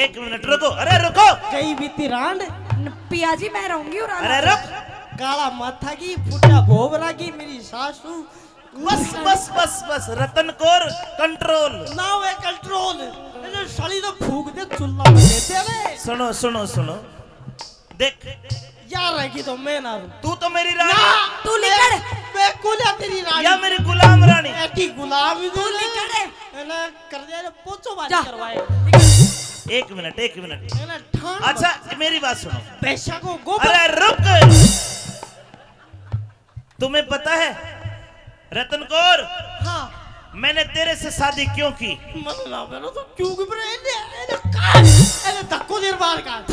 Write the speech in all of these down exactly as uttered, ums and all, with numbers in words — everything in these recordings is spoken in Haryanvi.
एक मिनट रुको, अरे रुको। गई बीती रांड। न, पिया जी, मैं रहूंगी और अरे रुक। काला माथा की फुटा भोबरा की मेरी सासू। बस, बस, बस, बस, रतन कौर, कंट्रोल। ना वे कंट्रोल। ये जो साली तो फूक दे चुल्ला में दे दे रे। सुनो, सुनो, सुनो। देख। यार रहेगी तो मैं ना रहूं। तू तो मेरी रानी। ना, तू निकल। मैं, मैं कोल्या तेरी रानी। या मेरी गुलाम रानी। ऐसी गुलाम ही तू दे दे। निकल। है ना, कर दे रे, पोचो बारी जा। करवाए। एक मिनट, एक मिनट। है ना, ठान अच्छा, बस। मेरी बात सुनो। पैसा को गोबर। अरे रुक। तुम्हें पता है रतन कौर, हाँ। मैंने तेरे से शादी क्यों की? मन ना मेरा तो क्यों की, पर एने, एने काट, एने धक्को देर बाहर काट।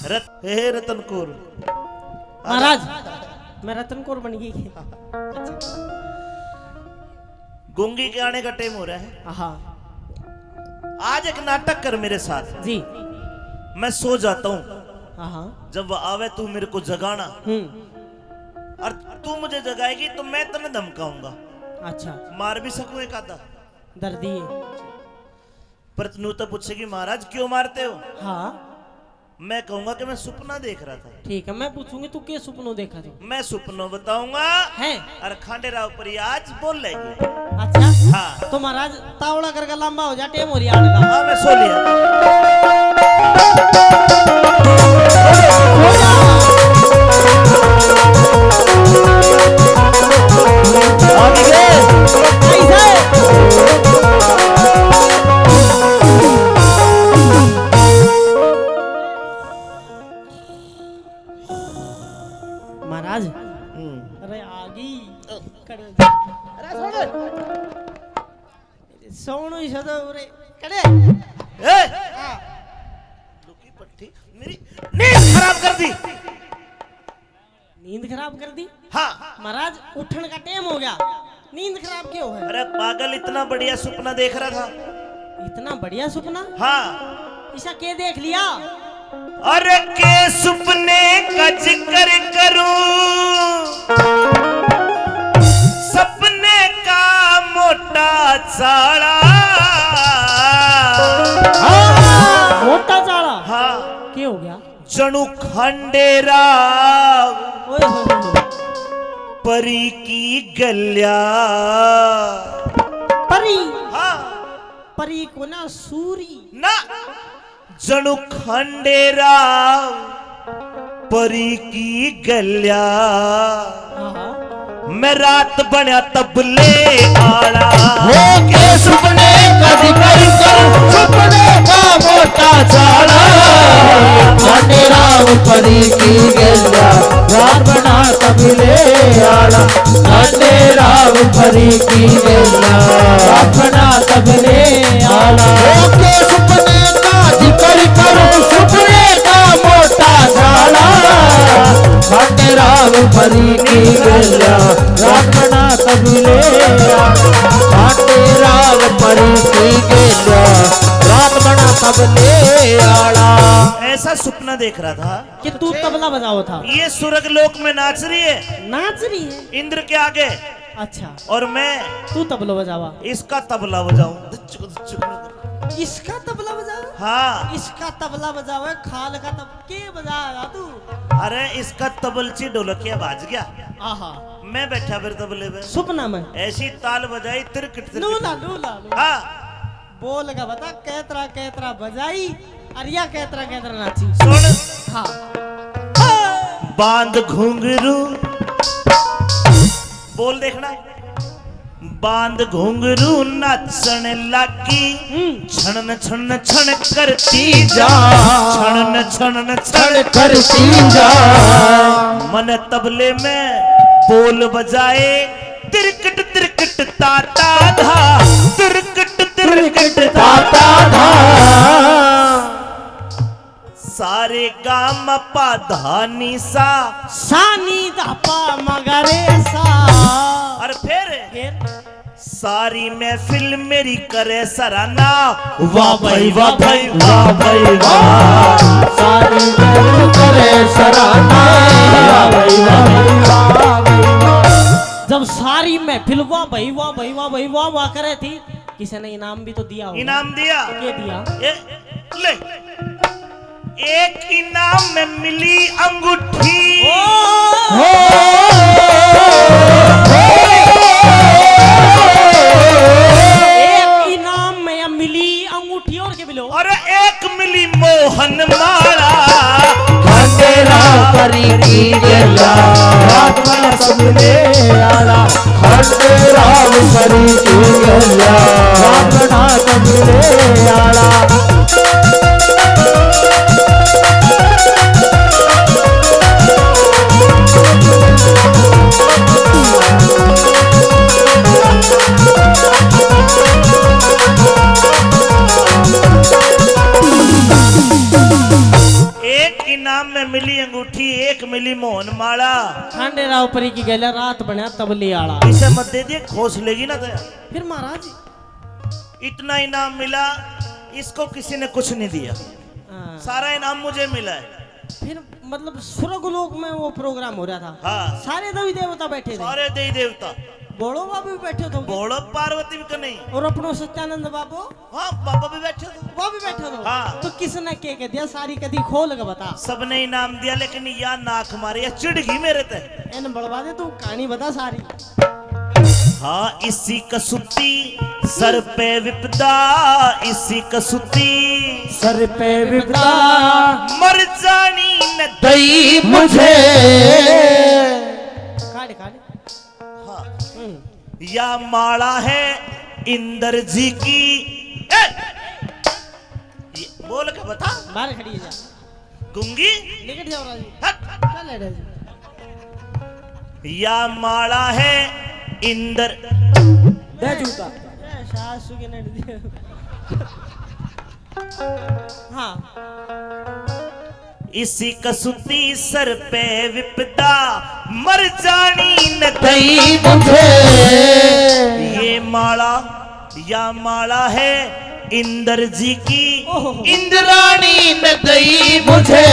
रत-, हे रतन कौर। महाराज, मैं रतन कौर बन गई। गूंगी के आने का टाइम हो रहा है। हाँ। आज एक नाटक कर मेरे साथ। जी। मैं सो जाता हूँ। हाँ, हाँ। जब वह आवे, तू मेरे को जगाना। हम्म। और तू मुझे जगाएगी तो मैं तन्ने धमकाऊंगा। अच्छा। मार भी सकूं एक आधा। दर्दी है। पर नू तो पूछेगी, "महाराज, क्यों मारते हो?" हाँ। मैं कहूंगा कि मैं सुपना देख रहा था। ठीक है, मैं पूछूंगी, तू के सुपनो देखा तू? मैं सुपनो बताऊंगा। हैं? और खांडे राव पर आज बोल लेगी। अच्छा। हाँ। तो महाराज, तावड़ा करके लंबा हो जा, टेम हो रही आने का। हाँ, मैं सो लिया। महाराज। हम्म। अरे आगी। अरे सुन। सोनू ही सदा उरे। कड़े। ए! हाँ। लुकी पट्टी मेरी नींद खराब कर दी। नींद खराब कर दी? हाँ। महाराज, उठण का टाइम हो गया, नींद खराब क्यों है? अरे पागल, इतना बढ़िया सुपना देख रहा था। इतना बढ़िया सुपना? हाँ। इसा के देख लिया? अरे के सुपने का जिक्र करूं, सपने का मोटा चाला। हाँ। मोटा चाला? हाँ। के हो गया? जणु खांडे राव ओए होए होए। परी की गल्या। परी? हाँ। परी को ना, सूरी। ना। जणु खांडे राव परी की गल्या। हाँ, हाँ। मैं रात बण्या तबले आला। हो के सुपने का जिक्र करूं, सुपने का मोटा चाला। खांडे राव परी की गल्या, रात बण्या तबले आला। खांडे राव परी की गल्या, रात बण्या तबले आला। हो के सुपने का जिक्र करूं, सुपने का मोटा चाला। खांडे राव परी की गल्या, रात बण्या तबले आला। खांडे राव परी की गल्या, रात बण्या तबले आला। ऐसा सुपना देख रहा था कि तू तबला बजाओ था। ये स्वर्ग लोक में नाच रही है। नाच रही है? इंद्र के आगे। अच्छा। और मैं तू तबला बजावा। इसका तबला बजाऊं। इसका तबला बजावा? हाँ। इसका तबला बजावे, खाल का तब-, के बजाएगा तू? अरे, इसका तबलची ढोलकिया बाज गया। आहा। मैं बैठा फिर तबले पे। सुपना में? ऐसी ताल बजाई, तिरकट, तिरकट। लूला, लूला, लूला। हाँ। बोल का बता, कैतरा, कैतरा बजाई, अर या कैतरा, कैतरा नाची। सुन। हाँ। बांध घुंघरू। बोल देखना। बांध घुंघरू नाचण लागी। हम्म। छन छन छन करती जा। छन छन छन करती जा। मन तबले में बोल बजाए। तिरकट तिरकट ताता धा। तिरकट तिरकट ताता धा। सारे गाम पा धानी सा। सानी धापा मगरे सा। और फिर? फिर? सारी महफिल मेरी करे सराहना। वाह भाई, वाह भाई, वाह भाई, वाह। सारी महफिल करे सराहना। वाह भाई, वाह भाई, वाह भाई, वाह। जब सारी महफिल वाह भाई, वाह भाई, वाह भाई, वाह, वाह करे थी, किसी ने इनाम भी तो दिया होगा। इनाम दिया। के दिया? ये ले, एक इनाम में मिली अंगूठी। एक इनाम में या मिली अंगूठी और के मिलो। और एक मिली मोहन माला। खंडेराव परी की गेल्या, रात बना सबले आला। खंडेराव परी की गेल्या, रात बना सबले आला। एक इनाम में मिली अंगूठी, एक मिली मोहन माला। खंडेराव परी की गेल्या, रात बना तबले आला। इसे मत दे दिए, खोस लेगी ना तो। फिर महाराज, इतना इनाम मिला, इसको किसी ने कुछ नहीं दिया। हाँ। सारा इनाम मुझे मिला है। फिर मतलब स्वर्ग लोक में वो प्रोग्राम हो रहा था। हाँ। सारे देवी देवता बैठे थे। सारे देवी देवता। भोलो बाबा भी बैठे थे। भोलो पार्वती भी तो नहीं। और अपनो सत्यानंद बाबू। हाँ, बाबा भी बैठे थे। वो भी बैठे थे। हाँ। तो किसने के कह दिया, सारी कदी खोल के बता। सबने इनाम दिया, लेकिन या नाक मारे, या चिढ़ गई मेरे ते। इन बड़वा दे, तू कहानी बता सारी। हाँ, इसी कसूती सर पे विपदा, इसी कसूती सर पे विपदा, मर जानी न दई मुझे। काट, काट। हाँ। हम्म। या माला है इंद्र जी की। ए! ये बोल के बता। बाहर खड़ी है जा। गूंगी? निकट जाओ राजू। हट। चल राजू। या माला है इंद्र। दे जूता। ए, सासू के नट दिए। हाँ। इसी कसूती सर पे विपदा, मर जानी न दई मुझे। ये माला, या माला है इंद्र जी की, ओहो। इंद्राणी न दई मुझे।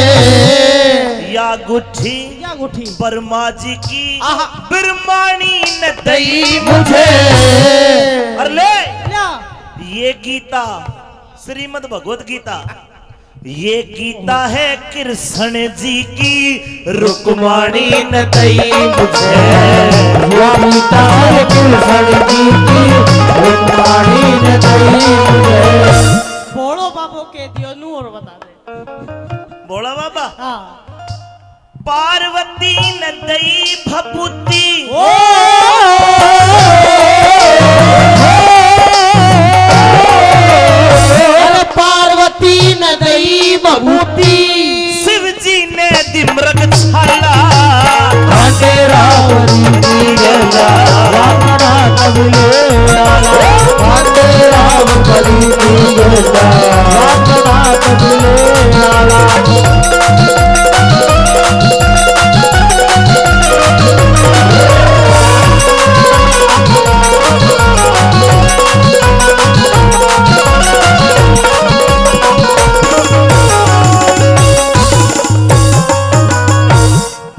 या गुट्ठी, या गुट्ठी। ब्रह्मा जी की, आहा। ब्रह्माणी न दई मुझे। अरे ले, या। ये गीता, श्रीमद् भगवत गीता, ये गीता है कृष्ण जी की, रुक्माणी न दई मुझे। ये गीता है कृष्ण जी की, रुक्माणी न दई मुझे। भोलो बाबो के दियो नू और बता दे। भोला बाबा। हाँ। पार्वती न दई भभूति। ओ! अरे पार्वती न दई भभूति। शिव जी ने दी मृग छाला। तेरा परी की गेला, रावणा तबले आला। तेरा परी की गेला, रावणा तबले आला।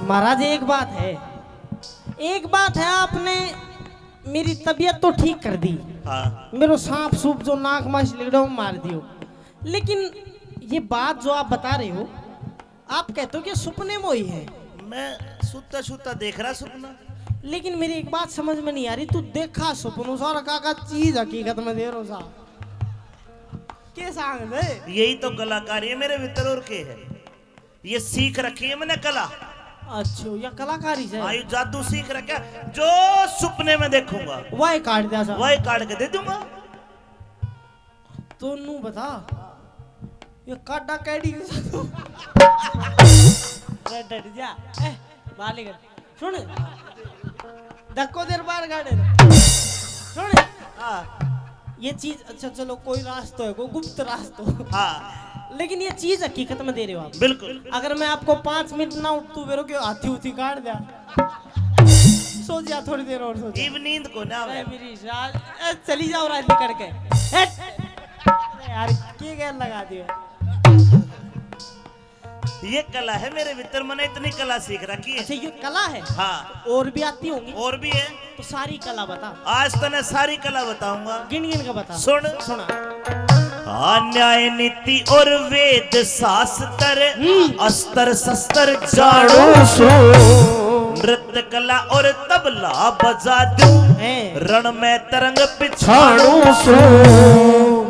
महाराज, एक बात है, एक बात है, आपने मेरी तबीयत तो ठीक कर दी। हाँ। मेरो सांप सूप जो नाक मास लिगड़ा, वो मार दियो, लेकिन ये बात जो आप बता रहे हो, आप कहते हो कि सपने में हुई है। मैं सुता सुता देख रहा सपना। लेकिन मेरी एक बात समझ में नहीं आ रही, तू देखा सपनों सा और काका चीज हकीकत में दे रो सा। के सांग दे? यही तो कलाकारी है मेरे भीतर, और के है? ये सीख रखी है मैंने कला। अच्छा, या कलाकारी से? हाँ, ये जादू सीख रखा है। जो सपने में देखूंगा, वही काट दिया सा। वही काट के दे दूंगा। तो नू बता, ये काटा कैडी के साथ? अरे डट जा। ए, बाहर निकल। सुन, धक्को देर बाहर काटे। सुन। हाँ। ये चीज, अच्छा चलो, कोई रास्तो है, कोई गुप्त रास्तो। हाँ। लेकिन ये चीज हकीकत में दे रहे हो आप। बिल्कुल। अगर मैं आपको पाँच मिनट ना उठ, तू मेरे को हाथी उथी काट दिया। सो जा थोड़ी देर और सो जा। इब नींद को ना आवे। अरे मेरी सास, ए, चली जाओ रात निकल के। हट। अरे यार, के गैर लगा दियो? ये कला है मेरे भीतर, मैंने इतनी कला सीख रखी है। अच्छा, ये कला है? हाँ। और भी आती होंगी? और भी है। तो सारी कला बता। आज तने सारी कला बताऊंगा। गिन गिन के बता। सुन। सुना। आ न्याय नीति और वेद शास्त्र, हम्म। अस्त्र शस्त्र जाणू सू। नृत्य कला और तबला बजा दूं, हैं। रण में तरंग पिछाणू सू।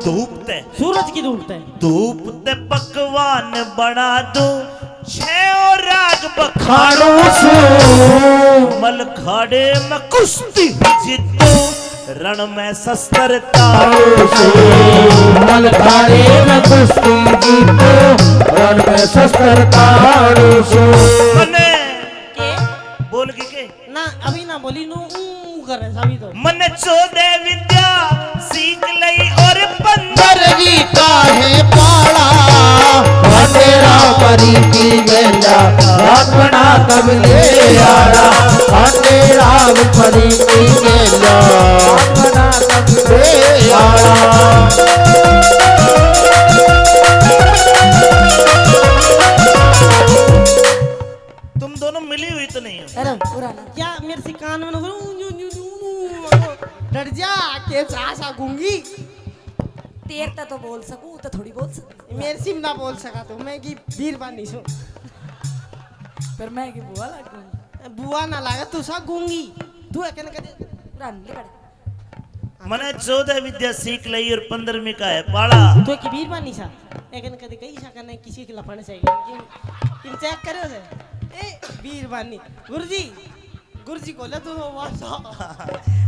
धूप ते सूरज की धूप ते। धूप ते पकवान बना दूं, छह और राग बखाणू सू। मलखाड़े में कुश्ती जीतूं, रण में शस्त्र ताणू सू। मलखाड़े में कुश्ती जीतूं, रण में शस्त्र ताणू सू। मने के? बोल के के? ना, अभी ना बोली, नू ऊ करे सभी तो। मने चौदह विद्या सीख लई और पंद्रह पंद्रहवीं का है पाला, अंधेरा परी की गेंदा, अपना कब ले आया, अंधेरा परी की गेंदा, अपना कब ले आया। तुम दोनों मिली हुई तो नहीं हो? अरे, पूरा ना। क्या मेरे से कान में ना बोलो, न्यू, न्यू, न्यू, न्यू, डर जा, के सा, सा गूंगी। तेर ते तो बोल सकूं, तो थोड़ी बोल सकूं। मेरे से भी ना बोल सका तो, मैं की बीरबानी सू। फिर मैं की बुआ लागूंगी? बुआ ना लागे, तू सा गूंगी। तू है कने कदे पूरा निकल। मने चौदह विद्या सीख लई और पंद्रहवीं का है पाला। तो की बीरबानी सा, लेकिन कदे कई सा कने किसी के लफड़ से, किम, किम चेक करे से। ए, बीरबानी। गुरुजी, गुरुजी को ले तू वासा।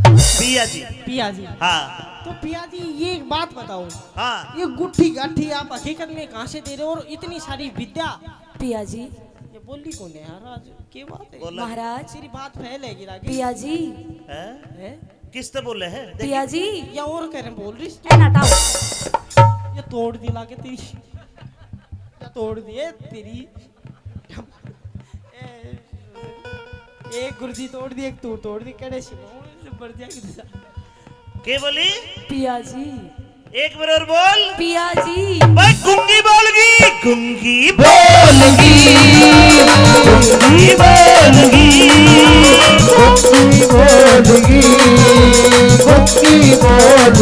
पिया जी। पिया जी। हाँ। तो पिया जी, ये एक बात बताओ। हाँ। ये गुट्ठी गाठी आप हकीकत में कहाँ से दे रहे हो और इतनी सारी विद्या? पिया जी। ये बोली कौन है यार आज? क्या बात है? बोला। महाराज। तेरी बात फैल है गिरा के। पिया जी। हैं? हैं? किस ते बोले है? देख। पिया जी। या और कह रहे बोल रही तू। ए नाटा। ये तोड़ दी लागे तेरी। या तोड़ दिए तेरी। ए, एक गुर्जी तोड़ दी, एक तू तोड़ दी, कड़े से जबर जाएगी। के बोली? पिया जी। एक बार और बोल। पिया जी। भाई गूंगी बोलगी, गूंगी बोलगी, गूंगी बोलगी, गूंगी बोलगी, गूंगी बोलगी।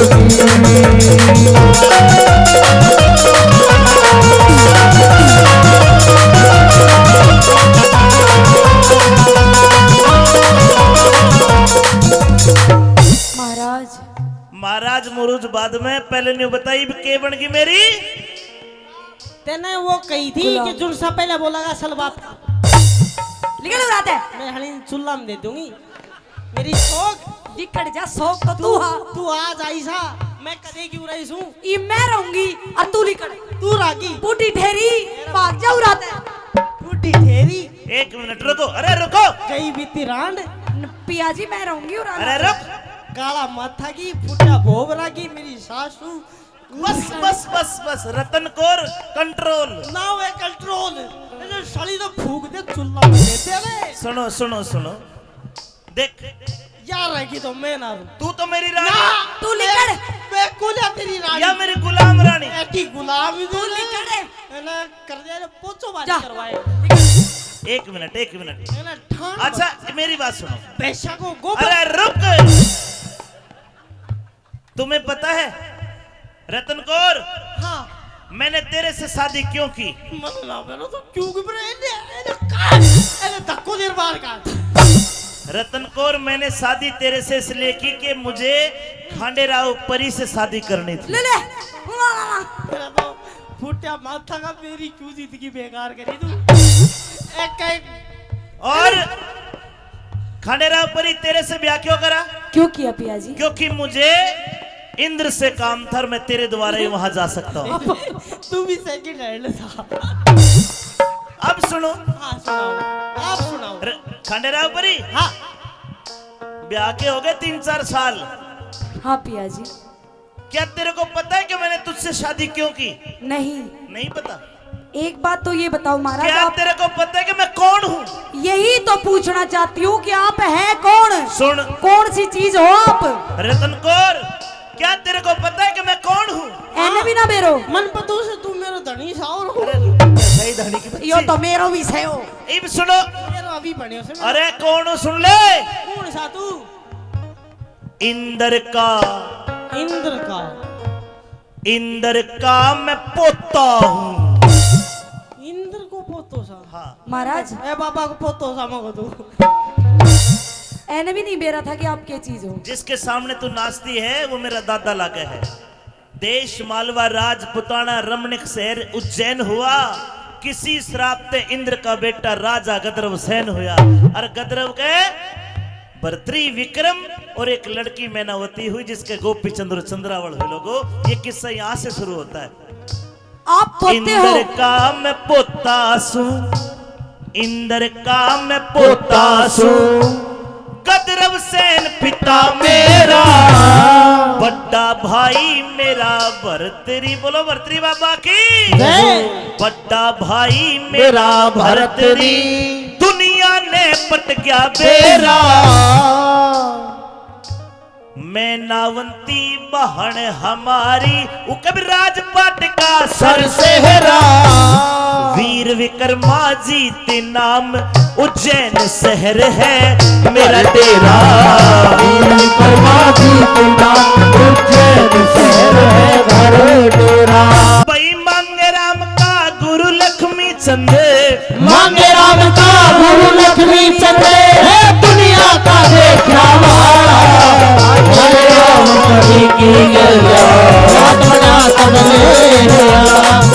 महाराज। महाराज मुरुज बाद में, पहले न्यू बताई, इब के बन गई मेरी? तेने वो कही थी गुलाम। कि जुनसा पहले बोलेगा, असल बात। निकल रहा था। मैं हनी चूल्हा में दे दूंगी। मेरी शौक। निकल जा, शौक तो तू तू, हा। तू आज आई सा, मैं कदे क्यों रही सूं? ई मैं रहूंगी, और तू निकल। तू रागी। बूढ़ी ठेरी, भाग जा उरा ते। बूढ़ी ठेरी। एक मिनट रुको, अरे रुको। गई बीती रांड। न, पिया जी, मैं रहूंगी उरा ते। अरे रुक। काला माथा की फुटा भोग रागी मेरी सासू। बस, बस, बस, बस, रतन Kaur, control। Now I control। ये जो साली तो फूक दे चूल्हा में दे दे रे। सुनो, सुनो, सुनो। देख। यार रहेगी तो मैं ना रहूं। तू तो मेरी रानी। ना, तू निकल। मैं, मैं कुलिया तेरी रानी। या मेरी गुलाम रानी। ऐसी गुलाम ही तू दे। निकल। है ना, कर दे रे, पोचो बारी जा। करवाए। एक मिनट, एक मिनट। है ना, ठाण अच्छा, बस। मेरी बात सुनो। भैंसा को गोबर। अरे रुक। तुम्हें पता है रतन कौर, हाँ। मैंने तेरे से शादी क्यों की? मन ना मेरा तो क्यों की, पर इन्हें, इन्हें काट, इन्हें धक्को देर बाहर काट। रतन कौर, मैंने शादी तेरे से इसलिए की कि मुझे खांडेराव परी से शादी करनी थी। ले ले, वाह, वाह, वाह। मेरा तो फूटिया माथा का, मेरी क्यों जिंदगी बेकार करी तू? एक, एक और खांडेराव परी, तेरे से ब्याह क्यों करा? क्यों किया पिया जी? क्योंकि मुझे इंद्र से काम था और मैं तेरे द्वारा ही वहां जा सकता हूँ। तू भी second hand था। अब सुनो। हाँ, सुनाओ। आप सुनाओ। र-, खांडेराव परी? हाँ। ब्याह के हो गए तीन चार साल। हाँ पिया जी। क्या तेरे को पता है कि मैंने तुझसे शादी क्यों की? नहीं। नहीं पता? एक बात तो ये बताओ महाराज, क्या आप तेरे को पता है कि मैं कौन हूँ? यही तो पूछना चाहती हूँ कि आप हैं कौन? सुन। कौन सी चीज हो आप? रतन कौर, क्या तेरे को पता है कि मैं कौन हूँ? एने भी ना मेरो। मन पतो से तू मेरो धनी सा और हो। अरे, सही धनी की बच्ची। यो तो मेरो भी से हो। इब सुनो। मेरो अभी बने से। अरे, कौन हो, सुन ले। कौन सा तू? इंद्र का। इंद्र का। इंद्र का मैं पोता हूँ। इंद्र को पोतो सा? हाँ। महाराज। ए बाबा को पोतो सा मगो तू। ऐने भी नहीं बेरा था कि आप क्या चीज हो। जिसके सामने तू नाचती है, वो मेरा दादा लागे है। देश मालवा, राजपुताना, रमणीक शहर उज्जैन हुआ। किसी श्राप ते इंद्र का बेटा राजा गंधर्व सेन हुआ। और गंधर्व के भरतरी विक्रम और एक लड़की मैनावती हुई, जिसके गोपी चंद्र चंद्रावल हुए। लोगो, ये किस्सा यहाँ से शुरू होता है। आप पोते हो। इंद्र का मैं पोता सूं, इंद्र का मैं पोता सूं, गंधर्व सेन पिता मेरा, बड़ा भाई मेरा भरतरी। बोलो भरतरी बाबा की जय। बड़ा भाई मेरा भरतरी, दुनिया ने पट गया बेरा। मैनावंती बहन हमारी, वो कभी राजपाट का सरसेहरा। वीर विक्रमा जीत नाम उज्जैन शहर है मेरा डेरा। वीर विक्रमा जीत नाम उज्जैन शहर है घर डेरा। भाई मांगे राम का गुरु लक्ष्मी चंद, मांगे राम का गुरु लक्ष्मी चंद, है दुनिया का देखा वाला। हरे राम कभी की गंगा, बात बना तब ले गया।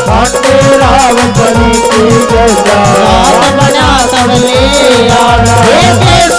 हरे राम कभी की गंगा, बात बना तब ले आया। हे देश